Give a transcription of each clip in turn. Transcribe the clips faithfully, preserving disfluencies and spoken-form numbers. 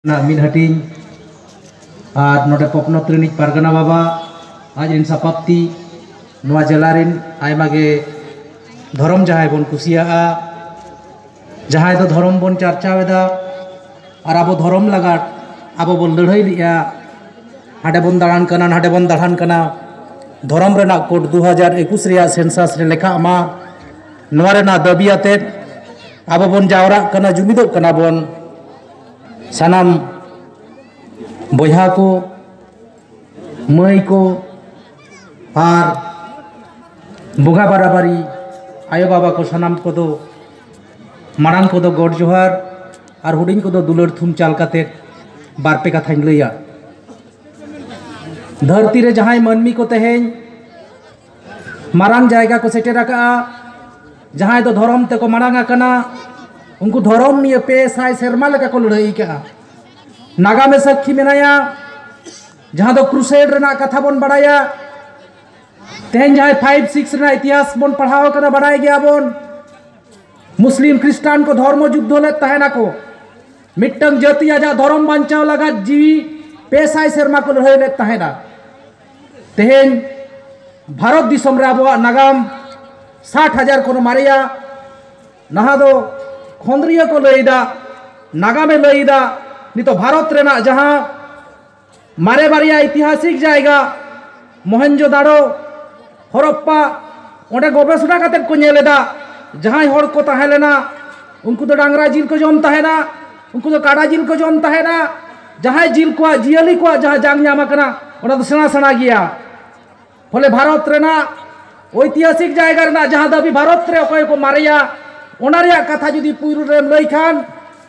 ᱨᱮᱱᱟᱜ ᱢᱤᱫ ᱦᱟᱹᱴᱤᱧ ᱟᱨ ᱱᱚᱰᱮ ᱯᱚᱯᱱᱚᱛ ᱨᱤᱱᱤᱡ ᱯᱟᱨᱜᱟᱱᱟ ᱵᱟᱵᱟ, ᱟᱡ ᱨᱤᱱ ᱥᱟᱯᱟᱯᱛᱤ, ᱱᱚᱣᱟ ᱡᱮᱞᱟ ᱨᱤᱱ ᱟᱭᱢᱟ ᱜᱮ ᱫᱷᱚᱨᱚᱢ ᱡᱟᱦᱟᱸᱭ ᱵᱚᱱ ᱠᱩᱥᱤᱭᱟᱜᱼᱟ, ᱡᱟᱦᱟᱸᱭ ᱫᱚ ᱫᱷᱚᱨᱚᱢ ᱵᱚᱱ ᱪᱟᱨᱪᱟᱣ ᱮᱫᱟ ᱟᱨ ᱟᱵᱚ ᱫᱷᱚᱨᱚᱢ ᱞᱟᱜᱟᱫ ᱟᱵᱚ ᱵᱚᱱ ᱞᱟᱹᱲᱦᱟᱹᱭ ᱞᱮᱜᱼᱟ᱾ ᱦᱟᱸᱰᱮ ᱵᱚᱱ ᱫᱟᱬᱟᱱ ᱠᱟᱱᱟ, ᱱᱟᱰᱮ ᱵᱚᱱ ᱫᱟᱬᱟᱱ ᱠᱟᱱᱟ, ᱫᱷᱚᱨᱚᱢ ᱨᱮᱱᱟᱜ ᱠᱳᱰ ᱫᱩ ᱦᱟᱡᱟᱨ ᱮᱠᱩᱥ ᱨᱮᱭᱟᱜ ᱥᱮᱱᱥᱟᱥ ᱨᱮ ᱞᱮᱠᱷᱟᱜ ᱢᱟ, ᱱᱚᱣᱟ ᱨᱮᱱᱟᱜ ᱫᱟᱹᱵᱤ ᱟᱛᱮᱫ ᱟᱵᱚ ᱵᱚᱱ ᱡᱟᱣᱨᱟᱜ ᱠᱟᱱᱟ, ᱡᱩᱢᱤᱫᱚᱜ ᱠᱟᱱᱟ ᱵᱚᱱ᱾ ᱥᱟᱱᱟᱢ ᱵᱚᱭᱦᱟ ᱠᱚ, ᱢᱟᱹᱭ ᱠᱚ ᱟᱨ ᱵᱚᱸᱜᱟ ᱵᱟᱨᱟᱵᱟᱨᱤ ᱟᱭᱳ ᱵᱟᱵᱟ ᱠᱚ, ᱥᱟᱱᱟᱢ ᱠᱚᱫᱚ, ᱢᱟᱲᱟᱝ ᱠᱚᱫᱚ ᱜᱚᱰ ᱡᱚᱦᱟᱨ ᱟᱨ ᱦᱩᱰᱤᱧ ᱠᱚᱫᱚ ᱫᱩᱞᱟᱹᱲ ᱛᱷᱩᱢ ᱪᱟᱞ ᱠᱟᱛᱮ ᱵᱟᱨ ᱯᱮ ᱠᱟᱛᱷᱟᱧ ᱞᱟᱹᱭᱟ᱾ ᱫᱷᱟᱹᱨᱛᱤ ᱨᱮ ᱡᱟᱦᱟᱸᱭ ᱢᱟᱹᱱᱢᱤ ᱠᱚ ᱛᱮᱦᱮᱧ ᱢᱟᱨᱟᱝ ᱡᱟᱭᱜᱟ ᱠᱚ ᱥᱮᱴᱮᱨ ᱟᱠᱟᱫᱼᱟ, ᱡᱟᱦᱟᱸᱭ ᱫᱚ ᱫᱷᱚᱨᱚᱢ ᱛᱮᱠᱚ ᱢᱟᱲᱟᱝ ᱟᱠᱟᱱᱟ, ᱩᱱᱠᱩ ᱫᱷᱚᱨᱚᱢ ᱱᱤᱭᱮ ᱯᱮ ᱥᱟᱭ ᱥᱮᱨᱢᱟ ᱞᱮᱠᱟ ᱠᱚ ᱞᱟᱹᱲᱦᱟᱹᱭ ᱟᱠᱟᱫᱼᱟ᱾ ᱱᱟᱜᱟᱢᱮ ᱥᱟᱹᱠᱷᱤ ᱢᱮᱱᱟᱭᱟ, ᱡᱟᱦᱟᱸ ᱫᱚ ᱠᱨᱩᱥᱮᱰ ᱨᱮᱱᱟᱜ ᱠᱟᱛᱷᱟ ᱵᱚᱱ ᱵᱟᱲᱟᱭᱟ᱾ ᱛᱮᱦᱮᱧ ᱡᱟᱦᱟᱸᱭ ᱯᱷᱟᱭᱤᱵᱷ ᱥᱤᱠᱥ ᱨᱮᱱᱟᱜ ᱤᱛᱤᱦᱟᱥ ᱵᱚᱱ ᱯᱟᱲᱦᱟᱣ ᱟᱠᱟᱫᱟ, ᱵᱟᱲᱟᱭ ᱜᱮᱭᱟ ᱵᱚᱱ, ᱢᱩᱥᱞᱤᱢ ᱠᱷᱨᱤᱥᱴᱟᱱ ᱠᱚ ᱫᱷᱚᱨᱢᱚ ᱡᱩᱫᱽᱫᱷᱚ ᱞᱮᱫ ᱛᱟᱦᱮᱱᱟᱠᱚ᱾ ᱢᱤᱫᱴᱟᱝ ᱡᱟᱹᱛᱤ ᱟᱡᱟᱜ ᱫᱷᱚᱨᱚᱢ ᱵᱟᱧᱪᱟᱣ ᱞᱟᱹᱜᱤᱫ ᱡᱤᱣᱤ ᱯᱮ ᱥᱟᱭ ᱥᱮᱨᱢᱟ ᱠᱚ ᱞᱟᱹᱲᱦᱟᱹᱭ ᱞᱮᱫ ᱛᱟᱦᱮᱱᱟ᱾ ᱛᱮᱦᱮᱧ ᱵᱷᱟᱨᱚᱛ ᱫᱤᱥᱚᱢ ᱨᱮ ᱟᱵᱚᱣᱟᱜ ᱱᱟᱜᱟᱢ ᱥᱟᱴ ᱦᱟᱡᱟᱨ ᱠᱷᱚᱱ ᱢᱟᱨᱮᱭᱟ᱾ ᱱᱟᱦᱟᱜ ᱫᱚ ᱠᱷᱚᱸᱫᱽᱨᱤᱭᱟᱹ ᱠᱚ ᱞᱟᱹᱭᱫᱟ, ᱱᱟᱜᱟᱢᱮ ᱞᱟᱹᱭᱫᱟ, ᱱᱤᱛᱚᱜ ᱵᱷᱟᱨᱚᱛ ᱨᱮᱱᱟᱜ ᱡᱟᱦᱟᱸ ᱢᱟᱨᱮ ᱵᱟᱨᱭᱟ ᱤᱛᱤᱦᱟᱥᱤᱠ ᱡᱟᱭᱜᱟ, ᱢᱚᱦᱮᱱᱡᱳᱫᱟᱲᱳ, ᱦᱚᱨᱚᱯᱯᱟ, ᱚᱸᱰᱮ ᱜᱚᱵᱮᱥᱚᱱᱟ ᱠᱟᱛᱮᱫ ᱠᱚ ᱧᱮᱞ ᱮᱫᱟ, ᱡᱟᱦᱟᱸᱭ ᱦᱚᱲ ᱠᱚ ᱛᱟᱦᱮᱸ ᱞᱮᱱᱟ, ᱩᱱᱠᱩ ᱫᱚ ᱰᱟᱝᱨᱟ ᱡᱤᱞ ᱠᱚ ᱡᱚᱢ ᱛᱟᱦᱮᱱᱟ, ᱩᱱᱠᱩ ᱫᱚ ᱠᱟᱰᱟ ᱡᱤᱞ ᱠᱚ ᱡᱚᱢ ᱛᱟᱦᱮᱱᱟ, ᱡᱟᱦᱟᱸᱭ ᱡᱤᱞ ᱠᱚᱣᱟᱜ, ᱡᱤᱭᱟᱹᱞᱤ ᱠᱚᱣᱟᱜ ᱡᱟᱦᱟᱸ ᱡᱟᱝ ᱧᱟᱢ ᱟᱠᱟᱱᱟ, ᱚᱱᱟ ᱫᱚ ᱥᱮᱬᱟ ᱥᱮᱬᱟ ᱜᱮᱭᱟ᱾ ᱯᱷᱚᱞᱮ ᱵᱷᱟᱨᱚᱛ ᱨᱮᱱᱟᱜ ᱳᱭᱛᱤᱦᱟᱥᱤᱠ ᱡᱟᱭᱜᱟ ᱨᱮᱱᱟᱜ ᱡᱟᱦᱟᱸ ᱫᱟᱹᱵᱤ ᱵᱷᱟᱨᱚᱛ ᱨᱮ ᱚᱠᱚᱭ ᱠᱚ ᱢᱟᱨᱮᱭᱟ, ᱚᱱᱟ ᱨᱮᱭᱟᱜ ᱠᱟᱛᱷᱟ ᱡᱩᱫᱤ ᱯᱩᱭᱞᱩ ᱨᱮᱢ ᱞᱟᱹᱭ ᱠᱷᱟᱱ,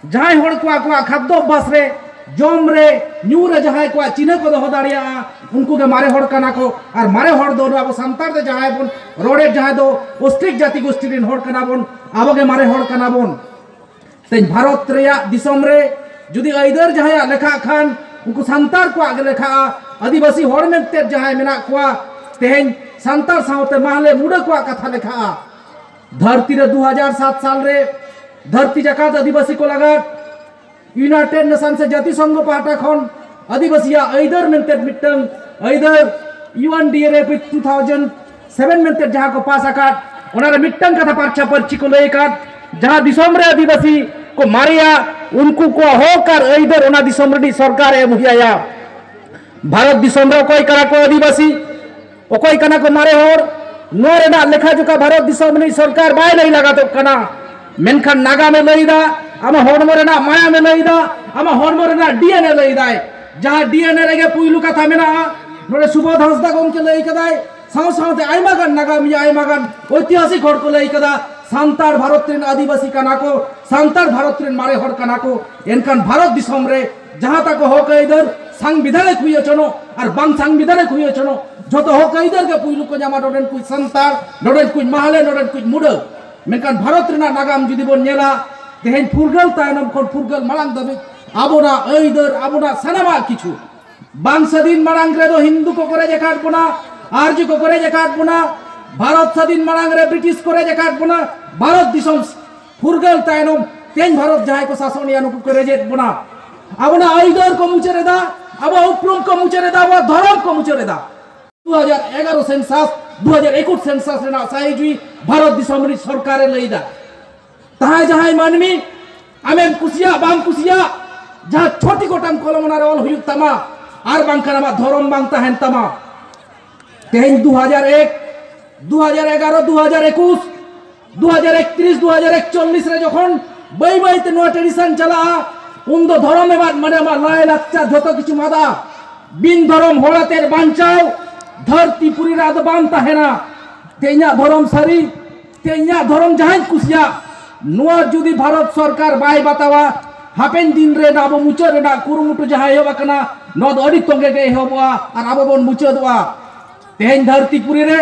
ᱡᱟᱦᱟᱸᱭ ᱦᱚᱲ ᱠᱚ ᱟᱠᱚᱣᱟᱜ ᱠᱷᱟᱫᱽᱫᱚ ᱚᱵᱷᱟᱥ ᱨᱮ, ᱡᱚᱢ ᱨᱮ, ᱧᱩ ᱨᱮ ᱡᱟᱦᱟᱸᱭ ᱠᱚᱣᱟᱜ ᱪᱤᱱᱦᱟᱹ ᱠᱚ ᱫᱚᱦᱚ ᱫᱟᱲᱮᱭᱟᱜᱼᱟ, ᱩᱱᱠᱩ ᱜᱮ ᱢᱟᱨᱮ ᱦᱚᱲ ᱠᱟᱱᱟ ᱠᱚ᱾ ᱟᱨ ᱢᱟᱨᱮ ᱦᱚᱲ ᱫᱚ ᱟᱵᱚ ᱥᱟᱱᱛᱟᱲ ᱛᱮ ᱡᱟᱦᱟᱸᱭ ᱵᱚᱱ ᱨᱚᱲᱮᱫ, ᱡᱟᱦᱟᱸᱭ ᱫᱚ ᱚᱥᱴᱨᱤᱠ ᱡᱟᱹᱛᱤ ᱜᱳᱥᱴᱤ ᱨᱮᱱ ᱦᱚᱲ ᱠᱟᱱᱟ ᱵᱚᱱ, ᱟᱵᱚ ᱜᱮ ᱢᱟᱨᱮ ᱦᱚᱲ ᱠᱟᱱᱟ ᱵᱚᱱ᱾ ᱛᱮᱦᱮᱧ ᱵᱷᱟᱨᱚᱛ ᱨᱮᱭᱟᱜ ᱫᱤᱥᱚᱢ ᱨᱮ ᱡᱩᱫᱤ ᱟᱹᱭᱫᱟᱹᱨ ᱡᱟᱦᱟᱸᱭᱟᱜ ᱞᱮᱠᱷᱟᱜ ᱠᱷᱟᱱ, ᱩᱱᱠᱩ ᱥᱟᱱᱛᱟᱲ ᱠᱚᱣᱟᱜ ᱜᱮ ᱞᱮᱠᱷᱟᱜᱼᱟ᱾ ᱟᱹᱫᱤᱵᱟᱹᱥᱤ ᱦᱚᱲ ᱢᱮᱱᱛᱮ ᱡᱟᱦᱟᱸᱭ ᱢᱮᱱᱟᱜ ᱠᱚᱣᱟ, ᱛᱮᱦᱮᱧ ᱥᱟᱱᱛᱟᱲ ᱥᱟᱶᱛᱮ ᱢᱟᱦᱞᱮ ᱢᱩᱰᱟᱹ ᱠᱚᱣᱟᱜ ᱠᱟᱛᱷᱟ ᱞᱮᱠᱷᱟᱜᱼᱟ᱾ ᱫᱷᱟᱹᱨᱛᱤ ᱨᱮ ᱫᱩ ᱦᱟᱡᱟᱨ ᱥᱟᱛ ᱥᱟᱞ ᱨᱮ ᱫᱷᱟᱹᱨᱛᱤ ᱡᱟᱠᱟᱛ ᱟᱹᱫᱤᱵᱟᱹᱥᱤ ᱠᱚ ᱞᱟᱜᱟᱫ ᱤᱭᱩᱱᱟᱭᱴᱮᱰ ᱱᱮᱥᱚᱱ ᱥᱮ ᱡᱟᱹᱛᱤ ᱥᱚᱝᱜᱷᱚ ᱯᱟᱦᱴᱟ ᱠᱷᱚᱱ ᱟᱹᱫᱤᱵᱟᱹᱥᱤᱭᱟᱜ ᱟᱹᱭᱫᱟᱹᱨ ᱢᱮᱱᱛᱮ ᱢᱤᱫᱴᱟᱝ ᱟᱹᱭᱫᱟᱹᱨ, U N D L F two thousand seven ᱢᱮᱱᱛᱮ ᱡᱟᱦᱟᱸ ᱠᱚ ᱯᱟᱥ ᱟᱠᱟᱫ, ᱚᱱᱟᱨᱮ ᱢᱤᱫᱴᱟᱝ ᱠᱟᱛᱷᱟ ᱯᱟᱨᱪᱷᱟ ᱯᱟᱹᱨᱪᱷᱤ ᱠᱚ ᱞᱟᱹᱭ ᱟᱠᱟᱫ, ᱡᱟᱦᱟᱸ ᱫᱤᱥᱚᱢ ᱨᱮ ᱟᱹᱫᱤᱵᱟᱹᱥᱤ ᱠᱚ ᱢᱟᱨᱮᱭᱟ, ᱩᱱᱠᱩ ᱠᱚᱣᱟᱜ ᱦᱚᱠ ᱟᱨ ᱟᱹᱭᱫᱟᱹᱨ ᱚᱱᱟ ᱫᱤᱥᱚᱢ ᱨᱤᱱᱤᱡ ᱥᱚᱨᱠᱟᱨ ᱮ ᱮᱢ ᱦᱩᱭ ᱟᱭᱟ᱾ ᱵᱷᱟᱨᱚᱛ ᱫᱤᱥᱚᱢ ᱨᱮ ᱚᱠᱚᱭ ᱠᱟᱱᱟ ᱠᱚ ᱟᱹᱫᱤᱵᱟᱹᱥᱤ, ᱚᱠᱚᱭ ᱠᱟᱱᱟ ᱠᱚ ᱢᱟᱨᱮ ᱦᱚᱲ, ᱱᱚᱣᱟ ᱨᱮᱱᱟᱜ ᱞᱮᱠᱷᱟ ᱡᱚᱠᱷᱟ ᱵᱷᱟᱨᱚᱛ ᱫᱤᱥᱚᱢ ᱨᱤᱱᱤᱡ ᱥᱚᱨᱠᱟᱨ ᱵᱟᱭ ᱞᱟᱹᱭ ᱞᱟᱜᱟᱛᱚᱜ ᱠᱟᱱᱟ᱾ ᱢᱮᱱᱠᱷᱟᱱ ᱱᱟᱜᱟᱢᱮ ᱞᱟᱹᱭᱫᱟ, ᱟᱢᱟᱜ ᱦᱚᱲᱢᱚ ᱨᱮᱱᱟᱜ ᱢᱟᱭᱟᱢᱮ ᱞᱟᱹᱭᱫᱟ, ᱟᱢᱟᱜ ᱦᱚᱲᱢᱚ ᱨᱮᱱᱟᱜ ᱰᱤ ᱮᱱ ᱮ ᱞᱟᱹᱭᱫᱟᱭ᱾ ᱡᱟᱦᱟᱸ ᱰᱤ ᱮᱱ ᱮ ᱨᱮᱜᱮ ᱯᱩᱭᱞᱩ ᱠᱟᱛᱷᱟ ᱢᱮᱱᱟᱜᱼᱟ, ᱱᱚᱰᱮ ᱥᱩᱵᱳᱫᱷ ᱦᱟᱸᱥᱫᱟ ᱜᱚᱢᱠᱮ ᱞᱟᱹᱭ ᱠᱟᱫᱟᱭ, ᱥᱟᱶ ᱥᱟᱶᱛᱮ ᱟᱭᱢᱟ ᱜᱟᱱ ᱱᱟᱜᱟᱢᱤᱭᱟᱹ, ᱟᱭᱢᱟ ᱜᱟᱱ ᱳᱭᱛᱤᱦᱟᱥᱤᱠ ᱦᱚᱲ ᱠᱚ ᱞᱟᱹᱭ ᱠᱟᱫᱟ, ᱥᱟᱱᱛᱟᱲ ᱵᱷᱟᱨᱚᱛ ᱨᱮᱱ ᱟᱹᱫᱤᱵᱟᱹᱥᱤ ᱠᱟᱱᱟ ᱠᱚ, ᱥᱟᱱᱛᱟᱲ ᱵᱷᱟᱨᱚᱛ ᱨᱮᱱ ᱢᱟᱨᱮ ᱦᱚᱲ ᱠᱟᱱᱟ ᱠᱚ᱾ ᱮᱱᱠᱷᱟᱱ ᱵᱷᱟᱨᱚᱛ ᱫᱤᱥᱚᱢ ᱨᱮ ᱡᱟᱦᱟᱸ ᱛᱟᱠᱚ ᱦᱚᱠ ᱟᱹᱭᱫᱟᱹᱨ ᱥᱟᱝᱵᱤᱫᱷᱟᱱᱤᱠ ᱦᱩᱭ ᱦᱚᱪᱚᱱᱚᱜ ᱟᱨ ᱵᱟᱝ ᱥᱟᱝᱵᱤᱫᱷᱟᱱᱤᱠ ᱦᱩᱭ ᱦᱚᱪᱚᱱᱚᱜ, ᱡᱷᱚᱛᱚ ᱦᱚᱠ ᱟᱹᱭᱫᱟᱹᱨ ᱜᱮ ᱯᱩᱭᱞᱩ ᱠᱚ ᱧᱟᱢᱟ ᱱᱚᱰᱮᱱ ᱠᱚ ᱥᱟᱱᱛᱟᱲ, ᱱᱚᱰᱮᱱ ᱠᱚ ᱢᱟᱦᱞᱮ, ᱱᱚᱰᱮᱱ ᱠᱚ ᱢᱩᱰᱟᱹ᱾ ᱢᱮᱱᱠᱷᱟᱱ ᱵᱷᱟᱨᱚᱛ ᱨᱮᱱᱟᱜ ᱱᱟᱜᱟᱢ ᱡᱩᱫᱤ ᱵᱚᱱ ᱧᱮᱞᱟ, ᱛᱮᱦᱮᱧ ᱯᱷᱩᱨᱜᱟᱹᱞ ᱛᱟᱭᱱᱚᱢ ᱠᱷᱚᱱ ᱯᱷᱩᱨᱜᱟᱹᱞ ᱢᱟᱲᱟᱝ ᱫᱷᱟᱹᱵᱤᱡ ᱟᱵᱚᱱᱟᱜ ᱟᱹᱭᱫᱟᱹᱨ, ᱟᱵᱚᱱᱟᱜ ᱥᱟᱱᱟᱢᱟᱜ ᱠᱤᱪᱷᱩ, ᱵᱟᱝ ᱥᱟᱹᱫᱷᱤᱱ ᱢᱟᱲᱟᱝ ᱨᱮᱫᱚ ᱦᱤᱱᱫᱩ ᱠᱚᱠᱚ ᱨᱮᱡ ᱟᱠᱟᱫ ᱵᱚᱱᱟ, ᱟᱨᱡᱚ ᱠᱚᱠᱚ ᱨᱮᱡ ᱟᱠᱟᱫ ᱵᱚᱱᱟ, ᱵᱷᱟᱨᱚᱛ ᱥᱟᱹᱫᱷᱤᱱ ᱢᱟᱲᱟᱝ ᱨᱮ ᱵᱨᱤᱴᱤᱥ ᱠᱚ ᱨᱮᱡ ᱟᱠᱟᱫ ᱵᱚᱱᱟ, ᱵᱷᱟᱨᱚᱛ ᱫᱤᱥᱚᱢ ᱯᱷᱩᱨᱜᱟᱹᱞ ᱛᱟᱭᱱᱚᱢ ᱛᱮᱦᱮᱧ ᱵᱷᱟᱨᱚᱛ ᱡᱟᱦᱟᱸᱭ ᱠᱚ ᱥᱟᱥᱚᱱᱮᱜᱼᱟ, ᱱᱩᱠᱩ ᱠᱚ ᱨᱮᱡᱮᱫ ᱵᱚᱱᱟ᱾ ᱟᱵᱚᱱᱟᱜ ᱟᱹᱭᱫᱟᱹᱨ ᱠᱚ ᱢᱩᱪᱟᱹᱫ ᱮᱫᱟ, ᱟᱵᱚᱣᱟᱜ ᱩᱯᱨᱩᱢ ᱠᱚ ᱢᱩᱪᱟᱹᱫ ᱮᱫᱟ, ᱟᱵᱚᱣᱟᱜ ᱫᱷᱚᱨᱚᱢ ᱠᱚ ᱢᱩᱪᱟᱹᱫ ᱮᱫᱟ᱾ ᱫᱩ ᱦᱟᱡᱟᱨ ᱮᱜᱟᱨᱚ ᱥᱮᱱᱥᱟᱥ, ᱫᱩ ᱦᱟᱡᱟᱨ ᱮᱠᱩᱥ ᱥᱮᱱᱥᱟᱥ ᱨᱮᱱᱟᱜ ᱥᱟᱹᱦᱤᱡᱩᱦᱤ ᱵᱷᱟᱨᱚᱛ ᱫᱤᱥᱚᱢ ᱨᱤᱱᱤᱡ ᱥᱚᱨᱠᱟᱨᱮ ᱞᱟᱹᱭ ᱮᱫᱟ᱾ ᱛᱟᱦᱟᱸᱭ ᱡᱟᱦᱟᱸᱭ ᱢᱟᱹᱱᱢᱤ ᱟᱢᱮᱢ ᱠᱩᱥᱤᱭᱟᱜ ᱵᱟᱢ ᱠᱩᱥᱤᱭᱟᱜ, ᱡᱟᱦᱟᱸ ᱪᱷᱚᱴᱤ ᱜᱚᱴᱟᱝ ᱠᱚᱞᱚᱢ ᱚᱱᱟᱨᱮ ᱚᱞ ᱦᱩᱭᱩᱜ ᱛᱟᱢᱟ, ᱟᱨ ᱵᱟᱝᱠᱷᱟᱱ ᱟᱢᱟᱜ ᱫᱷᱚᱨᱚᱢ ᱵᱟᱝ ᱛᱟᱦᱮᱱ ᱛᱟᱢᱟ᱾ ᱛᱮᱦᱮᱧ ᱫᱩ ᱦᱟᱡᱟᱨ ᱮᱠ, ᱫᱩ ᱦᱟᱡᱟᱨ ᱮᱜᱟᱨᱚ, ᱫᱩ ᱦᱟᱡᱟᱨ ᱮᱠᱩᱥ, ᱫᱩ ᱦᱟᱡᱟᱨ ᱮᱠᱛᱨᱤᱥ, ᱫᱩ ᱦᱟᱡᱟᱨ ᱮᱠᱪᱚᱞᱞᱤᱥ ᱨᱮ ᱡᱚᱠᱷᱚᱱ ᱵᱟᱹᱭ ᱵᱟᱹᱭ ᱛᱮ ᱱᱚᱣᱟ ᱴᱨᱮᱰᱤᱥᱚᱱ ᱪᱟᱞᱟᱜᱼᱟ, ᱩᱱ ᱫᱚ ᱫᱷᱚᱨᱚᱢ ᱮᱢᱟᱫ ᱢᱟᱱᱮ ᱟᱢᱟᱜ ᱞᱟᱭ ᱞᱟᱠᱪᱟᱨ ᱡᱷᱚᱛᱚ ᱠᱤᱪᱷᱩ ᱟᱫᱟ᱾ ᱵᱤᱱ ᱫᱷᱚᱨᱚᱢ ᱦᱚᱲ ᱟᱛᱮᱫ ᱵᱟᱧᱪᱟᱣ ᱫᱷᱟᱹᱨᱛᱤ ᱯᱩᱨᱤ ᱨᱮ ᱟᱫᱚ ᱵᱟᱝ ᱛᱟᱦᱮᱱᱟ᱾ ᱛᱮᱦᱮᱧᱟᱜ ᱫᱷᱚᱨᱚᱢ ᱥᱟᱹᱨᱤ, ᱛᱮᱦᱮᱧᱟᱜ ᱫᱷᱚᱨᱚᱢ ᱡᱟᱦᱟᱸᱧ ᱠᱩᱥᱤᱭᱟᱜ, ᱱᱚᱣᱟ ᱡᱩᱫᱤ ᱵᱷᱟᱨᱚᱛ ᱥᱚᱨᱠᱟᱨ ᱵᱟᱭ ᱵᱟᱛᱟᱣᱟ, ᱦᱟᱯᱮᱱ ᱫᱤᱱ ᱨᱮ ᱟᱵᱚ ᱢᱩᱪᱟᱹᱫ ᱨᱮᱱᱟᱜ ᱠᱩᱨᱩᱢᱩᱴᱩ ᱡᱟᱦᱟᱸ ᱮᱦᱚᱵ ᱟᱠᱟᱱᱟ, ᱱᱚᱣᱟ ᱫᱚ ᱟᱹᱰᱤ ᱛᱚᱸᱜᱮ ᱜᱮ ᱮᱦᱚᱵᱚᱜᱼᱟ ᱟᱨ ᱟᱵᱚ ᱵᱚᱱ ᱢᱩᱪᱟᱹᱫᱚᱜᱼᱟ᱾ ᱛᱮᱦᱮᱧ ᱫᱷᱟᱹᱨᱛᱤ ᱯᱩᱨᱤ ᱨᱮ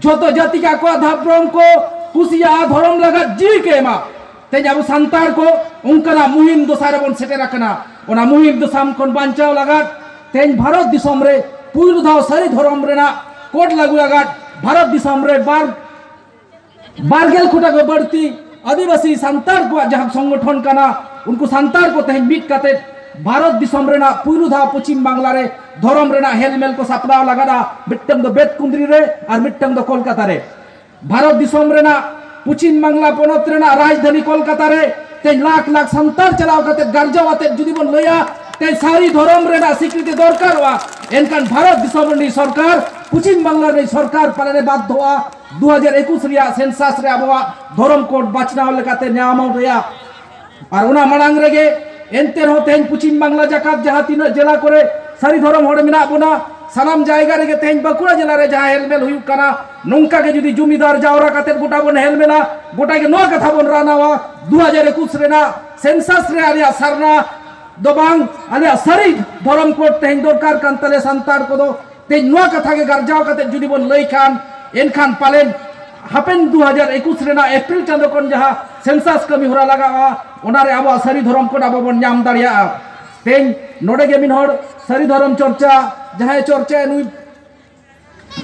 ᱡᱷᱚᱛᱚ ᱡᱟᱹᱛᱤ ᱜᱮ ᱟᱠᱚᱣᱟᱜ ᱫᱷᱚᱨᱚᱢ ᱠᱚ ᱠᱩᱥᱤᱭᱟᱜᱼᱟ, ᱫᱷᱚᱨᱚᱢ ᱞᱟᱹᱜᱤᱫ ᱡᱤᱣᱤ ᱠᱚ ᱮᱢᱟ᱾ ᱛᱮᱦᱮᱧ ᱟᱵᱚ ᱥᱟᱱᱛᱟᱲ ᱠᱚ ᱚᱱᱠᱟᱱᱟᱜ ᱢᱩᱦᱤᱢ ᱫᱚᱥᱟ ᱨᱮᱵᱚᱱ ᱥᱮᱴᱮᱨ ᱟᱠᱟᱱᱟ᱾ ᱚᱱᱟ ᱢᱩᱦᱤᱢ ᱫᱚᱥᱟ ᱠᱷᱚᱱ ᱵᱟᱧᱪᱟᱣ ᱞᱟᱹᱜᱤᱫ ᱛᱮᱦᱮᱧ ᱵᱷᱟᱨᱚᱛ ᱫᱤᱥᱚᱢ ᱨᱮ ᱯᱩᱭᱞᱩ ᱫᱷᱟᱣ ᱥᱟᱹᱨᱤ ᱫᱷᱚᱨᱚᱢ ᱨᱮᱱᱟᱜ ᱠᱳᱰ ᱞᱟᱹᱜᱩ ᱞᱟᱹᱜᱤᱫ ᱵᱷᱟᱨᱚᱛ ᱫᱤᱥᱚᱢ ᱨᱮ ᱵᱟᱨ ᱵᱟᱨᱜᱮᱞ ᱠᱚᱴᱟ ᱠᱚ ᱵᱟᱹᱲᱛᱤ ᱟᱹᱫᱤᱵᱟᱹᱥᱤ ᱥᱟᱱᱛᱟᱲ ᱠᱚᱣᱟᱜ ᱡᱟᱦᱟᱸ ᱥᱚᱝᱜᱚᱴᱷᱚᱱ ᱠᱟᱱᱟ, ᱩᱱᱠᱩ ᱥᱟᱱᱛᱟᱲ ᱠᱚ ᱛᱮᱦᱮᱧ ᱢᱤᱫ ᱠᱟᱛᱮ ᱵᱷᱟᱨᱚᱛ ᱫᱤᱥᱚᱢ ᱨᱮᱱᱟᱜ ᱯᱩᱭᱞᱩ ᱫᱷᱟᱣ ᱯᱚᱪᱷᱤᱢ ᱵᱟᱝᱞᱟ ᱨᱮ ᱫᱷᱚᱨᱚᱢ ᱨᱮᱱᱟᱜ ᱦᱮᱞᱢᱮᱞ ᱠᱚ ᱥᱟᱯᱲᱟᱣ ᱞᱟᱜᱟᱫᱟ᱾ ᱢᱤᱫᱴᱟᱝ ᱫᱚ ᱵᱮᱛᱠᱩᱸᱫᱽᱨᱤ ᱨᱮ ᱟᱨ ᱢᱤᱫᱴᱟᱝ ᱫᱚ ᱠᱳᱞᱠᱟᱛᱟ ᱨᱮ᱾ ᱵᱷᱟᱨᱚᱛ ᱫᱤᱥᱚᱢ ᱨᱮᱱᱟᱜ ᱯᱚᱪᱷᱤᱢ ᱵᱟᱝᱞᱟ ᱯᱚᱱᱚᱛ ᱨᱮᱱᱟᱜ ᱨᱟᱡᱽᱫᱷᱟᱱᱤ ᱠᱳᱞᱠᱟᱛᱟ ᱨᱮ ᱛᱮᱦᱮᱧ ᱞᱟᱠᱷ ᱞᱟᱠᱷ ᱥᱟᱱᱛᱟᱲ ᱪᱟᱞᱟᱣ ᱠᱟᱛᱮ ᱜᱟᱨᱡᱟᱣ ᱟᱛᱮ ᱡᱩᱫᱤ ᱵᱚᱱ ᱞᱟᱹᱭᱟ, ᱛᱮᱦᱮᱧ ᱥᱟᱹᱨᱤ ᱫᱷᱚᱨᱚᱢ ᱨᱮᱱᱟᱜ ᱥᱤᱠᱨᱤᱛᱤ ᱫᱚᱨᱠᱟᱨᱚᱜᱼᱟ, ᱮᱱᱠᱷᱟᱱ ᱵᱷᱟᱨᱚᱛ ᱫᱤᱥᱚᱢ ᱨᱤᱱᱤᱡ ᱥᱚᱨᱠᱟᱨ, ᱯᱚᱪᱷᱤᱢ ᱵᱟᱝᱞᱟ ᱨᱤᱱᱤᱡ ᱥᱚᱨᱠᱟᱨ ᱯᱟᱞᱮᱱ ᱮ ᱵᱟᱫᱷᱚᱜᱼᱟ ᱫᱩ ᱦᱟᱡᱟᱨ ᱮᱠᱩᱥ ᱨᱮᱭᱟᱜ ᱥᱮᱱᱥᱟᱥ ᱨᱮ ᱟᱵᱚᱣᱟᱜ ᱫᱷᱚᱨᱚᱢ ᱠᱳᱰ ᱵᱟᱪᱷᱱᱟᱣ ᱞᱮᱠᱟᱛᱮ ᱧᱟᱢ ᱨᱮᱭᱟᱜ᱾ ᱟᱨ ᱚᱱᱟ ᱢᱟᱲᱟᱝ ᱨᱮᱜᱮ ᱮᱱᱛᱮ ᱨᱮᱦᱚᱸ ᱛᱮᱦᱮᱧ ᱯᱚᱪᱷᱤᱢ ᱵᱟᱝᱞᱟ ᱡᱟᱠᱟᱛ ᱡᱟᱦᱟᱸ ᱛᱤᱱᱟᱹᱜ ᱡᱮᱞᱟ ᱠᱚᱨᱮ ᱥᱟᱹᱨᱤ ᱫᱷᱚᱨᱚᱢ ᱦᱚᱲ ᱢᱮᱱᱟᱜ ᱵᱚᱱᱟ, ᱥᱟᱱᱟᱢ ᱡᱟᱭᱜᱟ ᱨᱮᱜᱮ ᱛᱮᱦᱮᱧ ᱵᱟᱸᱠᱩᱲᱟ ᱡᱮᱞᱟ ᱨᱮ ᱡᱟᱦᱟᱸ ᱦᱮᱞᱢᱮᱞ ᱦᱩᱭᱩᱜ ᱠᱟᱱᱟ, ᱱᱚᱝᱠᱟ ᱜᱮ ᱡᱩᱫᱤ ᱡᱩᱢᱤᱫᱟᱨ ᱡᱟᱣᱨᱟ ᱠᱟᱛᱮ ᱜᱚᱴᱟ ᱵᱚᱱ ᱦᱮᱞᱢᱮᱞᱟ, ᱜᱚᱴᱟ ᱜᱮ ᱱᱚᱣᱟ ᱠᱟᱛᱷᱟ ᱵᱚᱱ ᱨᱟᱱᱟᱣᱟ, ᱫᱩ ᱦᱟᱡᱟᱨ ᱮᱠᱩᱥ ᱨᱮᱱᱟᱜ ᱥᱮᱱᱥᱟᱥ ᱨᱮ ᱟᱞᱮᱭᱟᱜ ᱥᱟᱨᱱᱟ ᱫᱚ ᱵᱟᱝ, ᱟᱞᱮᱭᱟᱜ ᱥᱟᱹᱨᱤ ᱫᱷᱚᱨᱚᱢ ᱠᱳᱰ ᱛᱮᱦᱮᱧ ᱫᱚᱨᱠᱟᱨ ᱠᱟᱱ ᱛᱟᱞᱮ ᱥᱟᱱᱛᱟᱲ ᱠᱚᱫᱚ᱾ ᱛᱮᱦᱮᱧ ᱱᱚᱣᱟ ᱠᱟᱛᱷᱟ ᱜᱮ ᱜᱟᱨᱡᱟᱣ ᱠᱟᱛᱮ ᱡᱩᱫᱤ ᱵᱚᱱ ᱞᱟᱹᱭ ᱠᱷᱟᱱ, ᱮᱱᱠᱷᱟᱱ ᱯᱟᱞᱮᱱ ᱦᱟᱯᱮᱱ ᱫᱩ ᱦᱟᱡᱟᱨ ᱮᱠᱩᱥ ᱨᱮᱱᱟᱜ ᱮᱯᱨᱤᱞ ᱪᱟᱸᱫᱳ ᱠᱷᱚᱱ ᱡᱟᱦᱟᱸ ᱥᱮᱱᱥᱟᱥ ᱠᱟᱹᱢᱤ ᱦᱚᱨᱟ ᱞᱟᱜᱟᱜᱼᱟ, ᱚᱱᱟᱨᱮ ᱟᱵᱚᱣᱟᱜ ᱥᱟᱹᱨᱤ ᱫᱷᱚᱨᱚᱢ ᱠᱳᱰ ᱟᱵᱚ ᱵᱚᱱ ᱧᱟᱢ ᱫᱟᱲᱮᱭᱟᱜᱼᱟ᱾ ᱛᱮᱦᱮᱧ ᱱᱚᱰᱮ ᱜᱮ ᱢᱤᱫ ᱦᱚᱲ ᱥᱟᱹᱨᱤ ᱫᱷᱚᱨᱚᱢ ᱪᱚᱨᱪᱟ, ᱡᱟᱦᱟᱸᱭ ᱪᱚᱨᱪᱟᱭᱟ, ᱱᱩᱭ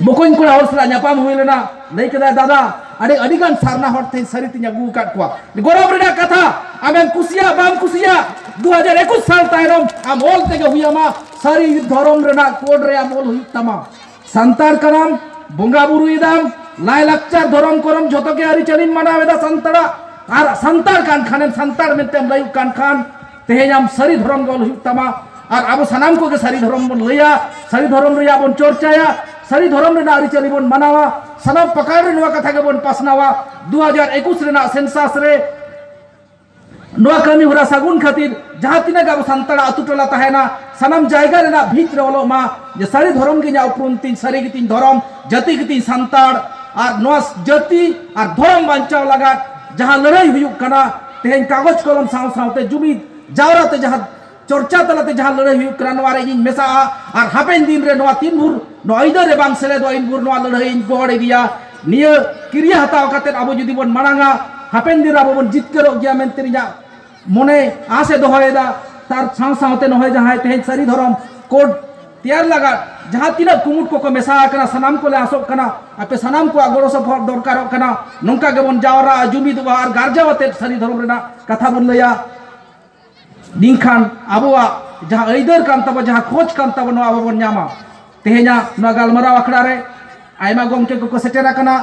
ᱵᱚᱠᱚᱧ ᱠᱚᱲᱟ ᱦᱚᱲ ᱥᱟᱞᱟᱜ ᱧᱟᱯᱟᱢ ᱦᱩᱭ ᱞᱮᱱᱟ, ᱞᱟᱹᱭ ᱠᱮᱫᱟᱭ, "ᱫᱟᱫᱟ, ᱟᱹᱰᱤ, ᱟᱹᱰᱤ ᱜᱟᱱ ᱥᱟᱨᱱᱟ ᱦᱚᱲ ᱛᱮᱦᱮᱧ ᱥᱟᱹᱨᱤ ᱛᱤᱧ ᱟᱹᱜᱩ ᱟᱠᱟᱫ ᱠᱚᱣᱟ᱾" ᱜᱚᱨᱚᱵᱽ ᱨᱮᱱᱟᱜ ᱠᱟᱛᱷᱟ, ᱟᱢᱮᱢ ᱠᱩᱥᱤᱭᱟᱜ ᱵᱟᱢ ᱠᱩᱥᱤᱭᱟᱜ, ᱫᱩ ᱦᱟᱡᱟᱨ ᱮᱠᱩᱥ ᱥᱟᱞ ᱛᱟᱭᱱᱚᱢ ᱟᱢ ᱚᱞ ᱛᱮᱜᱮ ᱦᱩᱭ ᱟᱢᱟ, ᱥᱟᱹᱨᱤ ᱫᱷᱚᱨᱚᱢ ᱨᱮᱱᱟᱜ ᱠᱳᱰ ᱨᱮ ᱟᱢ ᱚᱞ ᱦᱩᱭᱩᱜ ᱛᱟᱢᱟ᱾ ᱥᱟᱱᱛᱟᱲ ᱠᱟᱱᱟᱢ, ᱵᱚᱸᱜᱟ ᱵᱩᱨᱩᱭᱮᱫᱟᱢ, ᱞᱟᱭᱼᱞᱟᱠᱪᱟᱨ, ᱫᱷᱚᱨᱚᱢ ᱠᱚᱨᱚᱢ ᱡᱷᱚᱛᱚ ᱜᱮ ᱟᱹᱨᱤᱪᱟᱹᱞᱤᱢ ᱢᱟᱱᱟᱣ ᱮᱫᱟ ᱥᱟᱱᱛᱟᱲᱟᱜ, ᱟᱨ ᱥᱟᱱᱛᱟᱲ ᱠᱟᱱ ᱠᱷᱟᱱᱮᱢ, ᱥᱟᱱᱛᱟᱲ ᱢᱮᱱᱛᱮᱢ ᱞᱟᱹᱭᱩᱜ ᱠᱟᱱ ᱠᱷᱟᱱ, ᱛᱮᱦᱮᱧ ᱟᱢ ᱥᱟᱹᱨᱤ ᱫᱷᱚᱨᱚᱢ ᱜᱮ ᱚᱞ ᱦᱩᱭᱩᱜ ᱛᱟᱢᱟ᱾ ᱟᱨ ᱟᱵᱚ ᱥᱟᱱᱟᱢ ᱠᱚᱜᱮ ᱥᱟᱹᱨᱤ ᱫᱷᱚᱨᱚᱢ ᱵᱚᱱ ᱞᱟᱹᱭᱟ, ᱥᱟᱹᱨᱤ ᱫᱷᱚᱨᱚᱢ ᱨᱮᱭᱟᱜ ᱵᱚᱱ ᱪᱚᱨᱪᱟᱭᱟ, ᱥᱟᱹᱨᱤ ᱫᱷᱚᱨᱚᱢ ᱨᱮᱱᱟᱜ ᱟᱹᱨᱤᱪᱟᱹᱞᱤ ᱵᱚᱱ ᱢᱟᱱᱟᱣᱟ, ᱥᱟᱱᱟᱢ ᱯᱟᱠᱟᱲ ᱨᱮ ᱱᱚᱣᱟ ᱠᱟᱛᱷᱟ ᱜᱮᱵᱚᱱ ᱯᱟᱥᱱᱟᱣᱟ᱾ ᱫᱩ ᱦᱟᱡᱟᱨ ᱮᱠᱩᱥ ᱨᱮᱱᱟᱜ ᱥᱮᱱᱥᱟᱥ ᱨᱮ ᱱᱚᱣᱟ ᱠᱟᱹᱢᱤ ᱦᱚᱨᱟ ᱥᱟᱹᱜᱩᱱ ᱠᱷᱟᱹᱛᱤᱨ ᱡᱟᱦᱟᱸ ᱛᱤᱱᱟᱹᱜ ᱟᱵᱚ ᱥᱟᱱᱛᱟᱲᱟᱜ ᱟᱹᱛᱩ ᱴᱚᱞᱟ ᱛᱟᱦᱮᱱᱟ, ᱥᱟᱱᱟᱢ ᱡᱟᱭᱜᱟ ᱨᱮᱱᱟᱜ ᱵᱷᱤᱛ ᱨᱮ ᱚᱞᱚᱜ ᱢᱟ ᱡᱮ ᱥᱟᱹᱨᱤ ᱫᱷᱚᱨᱚᱢ ᱜᱮ ᱤᱧᱟᱹᱜ ᱩᱯᱨᱩᱢ ᱛᱤᱧ, ᱥᱟᱹᱨᱤ ᱜᱮᱛᱤᱧ ᱫᱷᱚᱨᱚᱢ, ᱡᱟᱹᱛᱤ ᱜᱮᱛᱤᱧ ᱥᱟᱱᱛᱟᱲ᱾ ᱟᱨ ᱱᱚᱣᱟ ᱡᱟᱹᱛᱤ ᱟᱨ ᱫᱷᱚᱨᱚᱢ ᱵᱟᱧᱪᱟᱣ ᱞᱟᱜᱟᱫ ᱡᱟᱦᱟᱸ ᱞᱟᱹᱲᱦᱟᱹᱭ ᱦᱩᱭᱩᱜ ᱠᱟᱱᱟ, ᱛᱮᱦᱮᱧ ᱠᱟᱜᱚᱡᱽ ᱠᱚᱞᱚᱢ ᱥᱟᱶ ᱥᱟᱶᱛᱮ ᱡᱩᱢᱤᱫ ᱡᱟᱣᱨᱟ ᱛᱮ ᱡᱟᱦᱟᱸ ᱪᱚᱨᱪᱟ ᱛᱟᱞᱟᱛᱮ ᱡᱟᱦᱟᱸ ᱞᱟᱹᱲᱦᱟᱹᱭ ᱦᱩᱭᱩᱜ ᱠᱟᱱᱟ, ᱱᱚᱣᱟ ᱨᱮ ᱤᱧᱤᱧ ᱢᱮᱥᱟᱜᱼᱟ᱾ ᱟᱨ ᱦᱟᱯᱮᱱ ᱫᱤᱱ ᱨᱮ ᱱᱚᱣᱟ ᱛᱤᱱ ᱵᱷᱳᱨ ᱱᱚᱣᱟ ᱟᱹᱭᱫᱟᱹᱨ ᱨᱮ ᱵᱟᱝ ᱥᱮᱞᱮᱫᱚᱜᱼᱟ, ᱤᱱ ᱵᱷᱳᱨ ᱱᱚᱣᱟ ᱞᱟᱹᱲᱦᱟᱹᱭ ᱤᱧ ᱜᱚᱲ ᱤᱫᱤᱭᱟ᱾ ᱱᱤᱭᱟᱹ ᱠᱤᱨᱭᱟᱹ ᱦᱟᱛᱟᱣ ᱠᱟᱛᱮ ᱟᱵᱚ ᱡᱩᱫᱤ ᱵᱚᱱ ᱢᱟᱲᱟᱝᱟ, ᱦᱟᱯᱮᱱ ᱫᱤᱱ ᱨᱮ ᱟᱵᱚ ᱵᱚᱱ ᱡᱤᱛᱠᱟᱹᱨᱚᱜ ᱜᱮᱭᱟ ᱢᱮᱱᱛᱮ ᱤᱧᱟᱹᱜ ᱢᱚᱱᱮ ᱟᱸᱥ ᱮ ᱫᱚᱦᱚᱭᱮᱫᱟ᱾ ᱛᱟᱨ ᱥᱟᱶ ᱥᱟᱶᱛᱮ ᱱᱚᱜᱼᱚᱭ ᱡᱟᱦᱟᱸᱭ ᱛᱮᱦᱮᱧ ᱥᱟᱹᱨᱤ ᱫᱷᱚᱨᱚᱢ ᱠᱳᱰ ᱛᱮᱭᱟᱨ ᱞᱟᱜᱟᱫ ᱡᱟᱦᱟᱸ ᱛᱤᱱᱟᱹᱜ ᱠᱩᱢᱩᱴ ᱠᱚᱠᱚ ᱢᱮᱥᱟ ᱟᱠᱟᱱᱟ, ᱥᱟᱱᱟᱢ ᱠᱚᱞᱮ ᱟᱥᱚᱜ ᱠᱟᱱᱟ, ᱟᱯᱮ ᱥᱟᱱᱟᱢ ᱠᱚᱣᱟᱜ ᱜᱚᱲᱚ ᱥᱚᱯᱚᱦᱚᱫ ᱫᱚᱨᱠᱟᱨᱚᱜ ᱠᱟᱱᱟ᱾ ᱱᱚᱝᱠᱟ ᱜᱮᱵᱚᱱ ᱡᱟᱣᱨᱟᱜᱼᱟ, ᱡᱩᱢᱤᱫᱚᱜᱼᱟ ᱟᱨ ᱜᱟᱨᱡᱟᱣ ᱟᱛᱮᱫ ᱥᱟᱹᱨᱤ ᱫᱷᱚᱨᱚᱢ ᱨᱮᱱᱟᱜ ᱠᱟᱛᱷᱟ ᱵᱚᱱ ᱞᱟᱹᱭᱟ᱾ ᱱᱤᱝᱠᱷᱟᱱ ᱟᱵᱚᱣᱟᱜ ᱡᱟᱦᱟᱸ ᱟᱹᱭᱫᱟᱹᱨ ᱠᱟᱱ ᱛᱟᱵᱚ, ᱡᱟᱦᱟᱸ ᱠᱷᱚᱡᱽ ᱠᱟᱱ ᱛᱟᱵᱚ, ᱱᱚᱣᱟ ᱟᱵᱚ ᱵᱚᱱ ᱧᱟᱢᱟ᱾ ᱛᱮᱦᱮᱧᱟᱜ ᱱᱚᱣᱟ ᱜᱟᱞᱢᱟᱨᱟᱣ ᱟᱠᱷᱲᱟ ᱨᱮ ᱟᱭᱢᱟ ᱜᱚᱢᱠᱮ ᱠᱚᱠᱚ ᱥᱮᱴᱮᱨ ᱟᱠᱟᱱᱟ᱾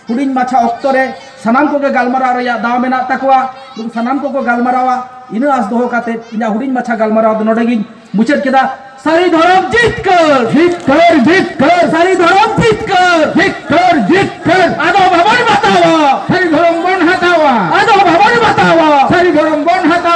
ᱦᱩᱰᱤᱧ ᱢᱟᱪᱷᱟ ᱚᱠᱛᱚ ᱨᱮ ᱥᱟᱱᱟᱢ ᱠᱚᱜᱮ ᱜᱟᱞᱢᱟᱨᱟᱣ ᱨᱮᱭᱟᱜ ᱫᱟᱣ ᱢᱮᱱᱟᱜ ᱛᱟᱠᱚᱣᱟ᱾ ᱱᱩᱠᱩ ᱥᱟᱱᱟᱢ ᱠᱚᱠᱚ ᱜᱟᱞᱢᱟᱨᱟᱣᱟ, ᱤᱱᱟᱹ ᱟᱸᱥ ᱫᱚᱦᱚ ᱠᱟᱛᱮ ᱤᱧᱟᱹᱜ ᱦᱩᱰᱤᱧ ᱢᱟᱪᱷᱟ ᱜᱟᱞᱢᱟᱨᱟᱣ ᱫᱚ ᱱᱚᱰᱮ ᱜᱤᱧ ᱢᱩᱪᱟᱹᱫ ᱠᱮᱫᱟ᱾ ᱥᱟᱹᱨᱤ ᱫᱷᱚᱨᱚᱢ ᱡᱤᱛᱠᱟᱹᱨ! ᱡᱤᱛᱠᱟᱹᱨ, ᱡᱤᱛᱠᱟᱹᱨ! ᱥᱟᱹᱨᱤ ᱫᱷᱚᱨᱚᱢ ᱡᱤᱛᱠᱟᱹᱨ! ᱡᱤᱛᱠᱟᱹᱨ, ᱡᱤᱛᱠᱟᱹᱨ! ᱟᱫᱚ ᱵᱟᱵᱚᱱ ᱵᱟᱛᱟᱣᱟ! ᱥᱟᱹᱨᱤ ᱫᱷᱚᱨᱚᱢ ᱵᱚᱱ ᱦᱟᱛᱟᱣᱟ! ᱟᱫᱚ ᱵᱟᱵᱚᱱ ᱵᱟᱛᱟᱣᱟ! ᱥᱟᱹᱨᱤ ᱫᱷᱚᱨᱚᱢ ᱵᱚᱱ ᱦᱟᱛᱟᱣᱟ!